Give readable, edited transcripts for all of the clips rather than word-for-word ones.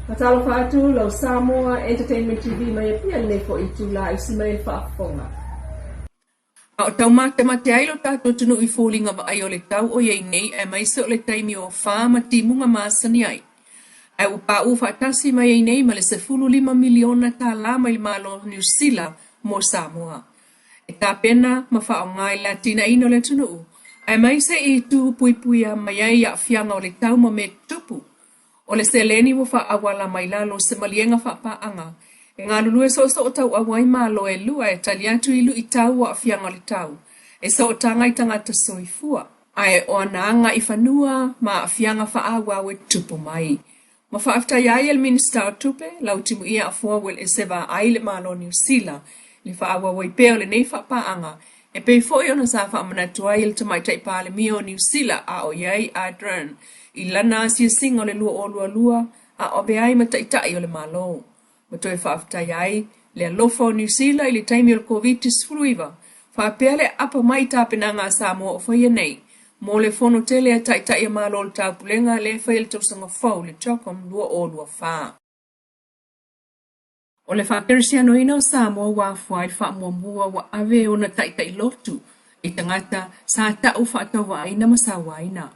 Faatalofa atu lau Samoa Entertainment TV mai Apia i lenei foi itula i usi mai le faafofoga. A o taumatemate ai lo tatou atunuu i foliga vaai o le tau o i ai nei aemaise o le taimi o afa ma timuga masani ai. Ae ua paʻu faatasi mai ai nei ma le $15 miliona tala mai le Malo o Niu Sila mo Samoa. E tapena ma faaaoga i le atinaeina o le atunuu aemaise i itu puipuia mai ai i aafiaga o le tau ma mea tutupu. O le seleni ua faaauala mai lalo o se maliega faapaaga e galulue soosoo tauau ai Malo e lua e tali atu i luitau o aafiaga o le tau e sootaga i tagata soifua, ae o ana aga i fanua ma aafiaga faaauau e tutupu mai. Ma faafetaia ai e le Minisita o Tupe, Lautimuia Afoa Uelese Vaai le Malo o Niu Sila i le faaauau ai pea o lenei faapaaga e pei foi ona sa faamanatu ai e le Tamaitai Palemia o Niu Sila a o i ai Ardern i lana asiasiga o le 2022 a o avea ai ma Taitai o le Malo. Ma toe faafetaia ai le alofa o Niu Sila i le taimi o le Koviti-19, faapea le aapa mai i tapenaga a Samoa o faia nei mo le Fono tele a Taitai a Malo o le Taupulega lea e faia i le tausaga fou, le CHOGM 2024. O le faakerisianoina o Samoa ua afua ai le faamuamua ua ave ona taitai lotu i tagata sa tau faatauvaaina ma sauaina.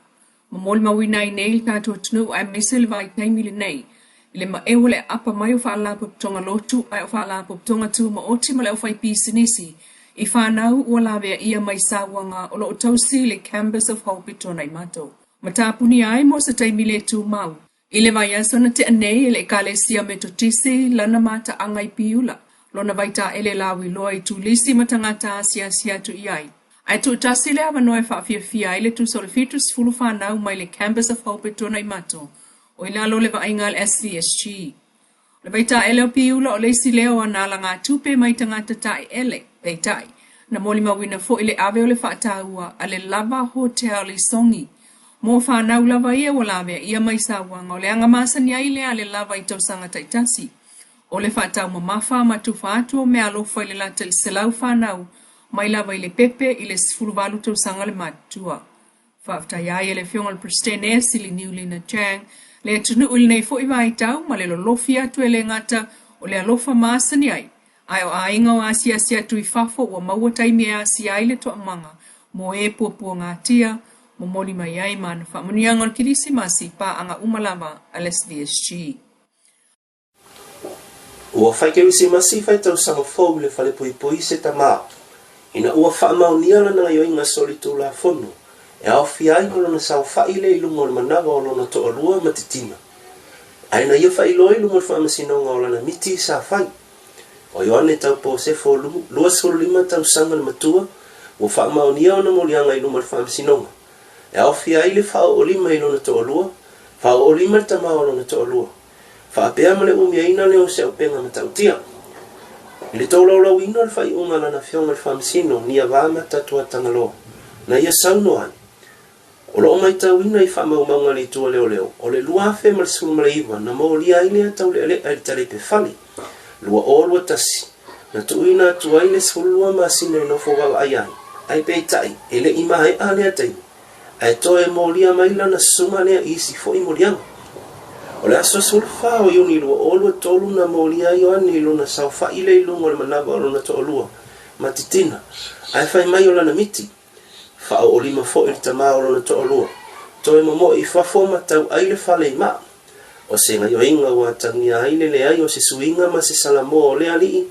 Ma molimauina ai nei le tatou atunuu aemaise le vaitaimi lenei i le maeu o le aapa mai o faalapotopotoga lotu ae o faalapotopotoga tumaoti ma le aufaipisinisi i fanau ua laveaia mai sauaga o lo o tausi i le Campus of Hope i Tuanaimato ma tapunia ai mo se taimi le tumau I le vaiaso na tea nei e le Ekalesia Metotisi lana mataaga i Piula, lona vaitaele lauiloa i turisi ma tagata asiasi atu i ai. Ae tuutasi le avanoa e faafiafia ai le tusa o le 70 fanau mai le Campus of Hope e Tuanaimato, o i lalo o le vaaiga a le SVSG. O le vaitaele o Piula o le isi lea o ana alagatupe mai tagata taeele, peitai, na molimauina foi le ave o le faataua a le Lava Hotel i Sogi. Mo fanau lava ia ua laveaia mai sauaga o le aga masani ai lea a le lava i tausaga taitasi. O le faataumamafa ma tufa atu o meaalofa i le lata i le 100 fanau mai lava i le pepe i le 18 tausaga le matutua. Faafetai ai e le Afioga i le Peresetene Sili Niulina Chang le atunuu i lenei foi vaitau ma le lolofi atu e le gata o le alofa masani ai Ae o aiga o asiasi atu i fafo ua maua taimi e asia ai le toamaga mo e puapuagatia, momoli mai ai ma ana faamanuiaga o le Kerisimasi i paaga uma lava a le SVSG. Ua fai Kerisimasi fai tausaga fou i le falepuipui se tama, ina ua faamaonia lana gaioiga solitulafono e aofia ai ma lona saofai lea i luga o le manawa o lona toalua ma titina. Ae na ia faailoa i luma o le faamasinoga o lana miti sa fai. O Ioane Taupo Sefo, 25 tausaga le matua, ua faamaonia ona moliaga i luma o le faamasinoga, e aofia ai le faaoolima i lona toalua, faaoolima le tama o lona toalua, faapea ma le umiaina lea o se auupega matautia. I le tolaulauina o le faaiuga a lana afioga i le faamasino, Niavama Tatuatangaloa, na ia saunoa ai, O lo o matauina i faamaumauga a le Itu a Leoleo, o le 2019 na molia ai lea taulealea i le Taleipe Fale, 2021, na tuuina atu ai le 12 masina e nofo vaavaai ai, ae peitai, e le i maea lea taimi, ae toe molia mai lana susuga lea i isi foi moliaga. O le aso 14 o Iuni 2023 na molia ai Ioane i lona saofai lea i luga o le manava o lona toalua ma Titina, ae fai mai o lana miti, Faaoolima foi le tama o lona toalua, toe momoe i fafo ma tau ai le fale i maa. O se gaioiga ua atagia ai le leai o se suiga ma se salamoa o le alii,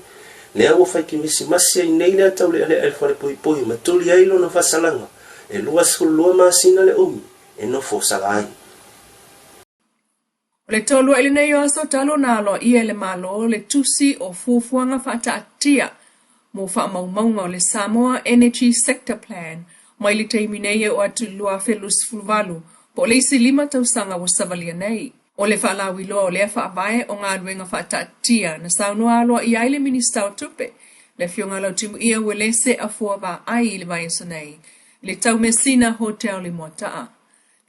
lea ua fai kerisimasi ai nei lea taulealea i le falepuipui ma tuli ai lona faasalaga e 22 masina le umi e nofo sala ai. O le toluaʻi lenei o aso talu ona aloaia e le Malo le tusi o fuafuaga faataatia mo faamaumauga o le Samoa Energy Sector Plan mai le taimi nei e oo atu i le 2028, po o le isi lima tausaga ua savalia nei. O le faalauiloa o lea faavae o galuega faataatia na saunoa aloaia ai le Minisita o Tupe, le Afioga Lautimuia Uelese Afoa Vaai i le vaiaso nei i le Taumeasina Hotel i Moataa.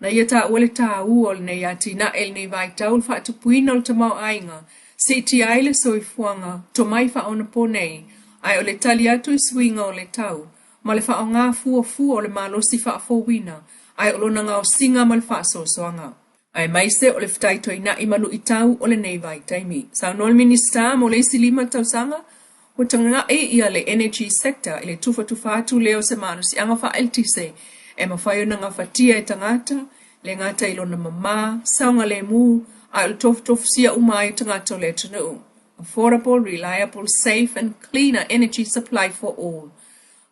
Na ia taua le taua o lenei atinae i lenei vaitau o le faatupuina o le tamaoaiga, siitia ai le soifuaga tomai faaonaponei, ae o le tali atu i suiga o le tau, ma le faaaoga fuafua o le malosi faafouina, ae o lona gaosiga ma le faasoasoaga. Aemaise o le fetaitoina'i ma lu'itau o lenei vaitaimi. Saunoa le Minisita mo le isi lima tausaga, ua taga'i ia le energy sector i le tufatufa atu lea o se malosi'aga faaeletise e mafai ona gafatia e tagata, le gata i lona mamā, saogalēmū, ae o le tofutofusia uma ai o tagata o le atunuu. Affordable, reliable, safe and cleaner energy supply for all.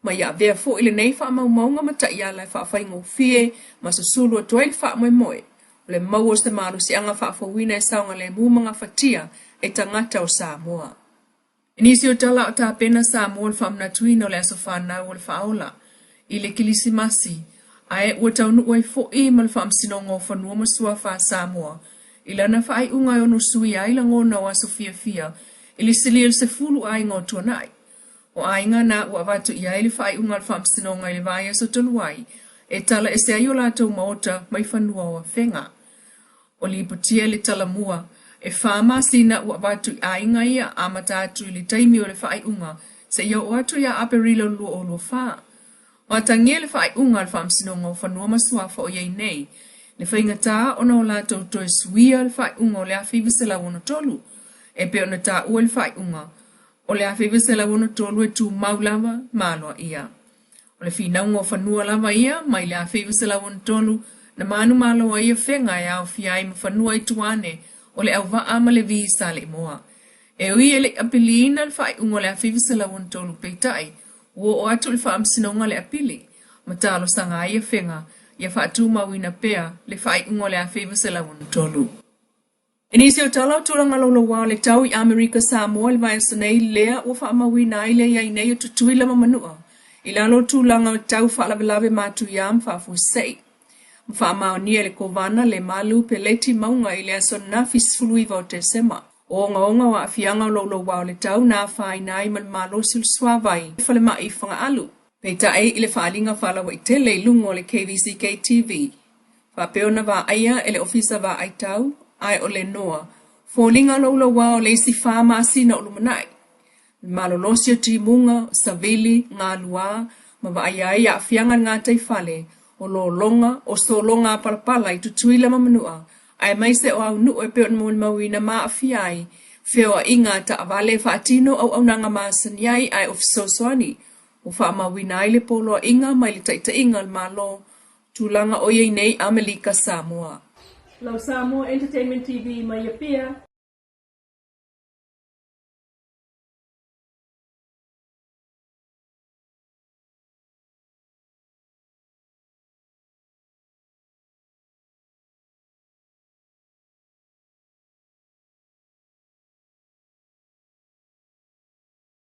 Ma ia avea foi lenei faamaumauga ma taiala e faafaigofie ma susulu atu ai le faamoemoe o le maua o se malosiaga faafouina e saogalemu ma gafatia e tagata o Samoa. I nisi o tala o tapena Samoa le faamanatuina o le aso fanau o le Faaola i le Kilisimasi, ae ua taunuu ai foi ma le Faamasinoga o Fanua ma Suafa a Samoa i lana faaiuga e ono suia ai lagona o aso fiafia i le silia o le 10 aiga o tuanai. O aiga na ua avatu i ai le faaiuga a le Faamasinoga i le vaiaso talu ai e tala ese ai o latou maota mai fanua o Afega. Ua lipotia i le talamua, e fa masina ua avatu i aiga ia amata atu i le taimi o le faaiuga seia oo atu ia Aperila o le 2024. Ua atagia le faaiuga a le Faamasinoga o Fanua ma Suafa o i ai nei le faigata ona o latou toe suia le faaiuga o le 1963 e pei ona taua i le faaiuga o le 1963 e tumau lava ma aloaia. O le finauga o fanua lava ia mai le 1963 na manumalo ai Afega e aofia ai ma fanua i tua ane o Leauvaa ma Levi Saleimoa. E ui e le i apiliina le faaiuga o le 1963 peitai, ua oo atu i le Faamasinoga le apili ma talosaga ai Afega ia faatumauina pea le faaiuga o le 1963. I nisi o tala o tulaga louloua o le tau i Amerika Samoa i le vaiaso nei lea ua faamauina ai le i ai nei o Tutuila ma Manua i lalo o tulaga o tau faalavelave matuia ma faafuasei. Ma faamaonia e le Kovana le malu peleti mauga i le aso ananafi 19 o Tesema. O ogaoga o aafiaga o louloua o le tau na afaina ai ma le malosi o le suavai i le falemai i Fagaalu. Peitai i le faaaliga faalauaitele i luga o le KVCK TV, Faapea ona vaaia e le Ofisa Vaai Tau, ae o le NOAA, foliga louloua o le isi fa masina o lumanai. Le malolosi o timuga, o savili, galuā, ma vaaia ai aafiaga i le gataifale, o lologa, o sologa a palapala i Tutuila ma Manua, aemaise o aunu'u e pei ona molimauina ma aafia ai feoaiga a taavale e faatino auaunaga masani ai ae o fesoasoani ua faamauina ai le poloaiga mai le taitaiga a le Malo Tulaga o i ai nei Amelika Samoa. Lau Samoa Entertainment TV mai Apia.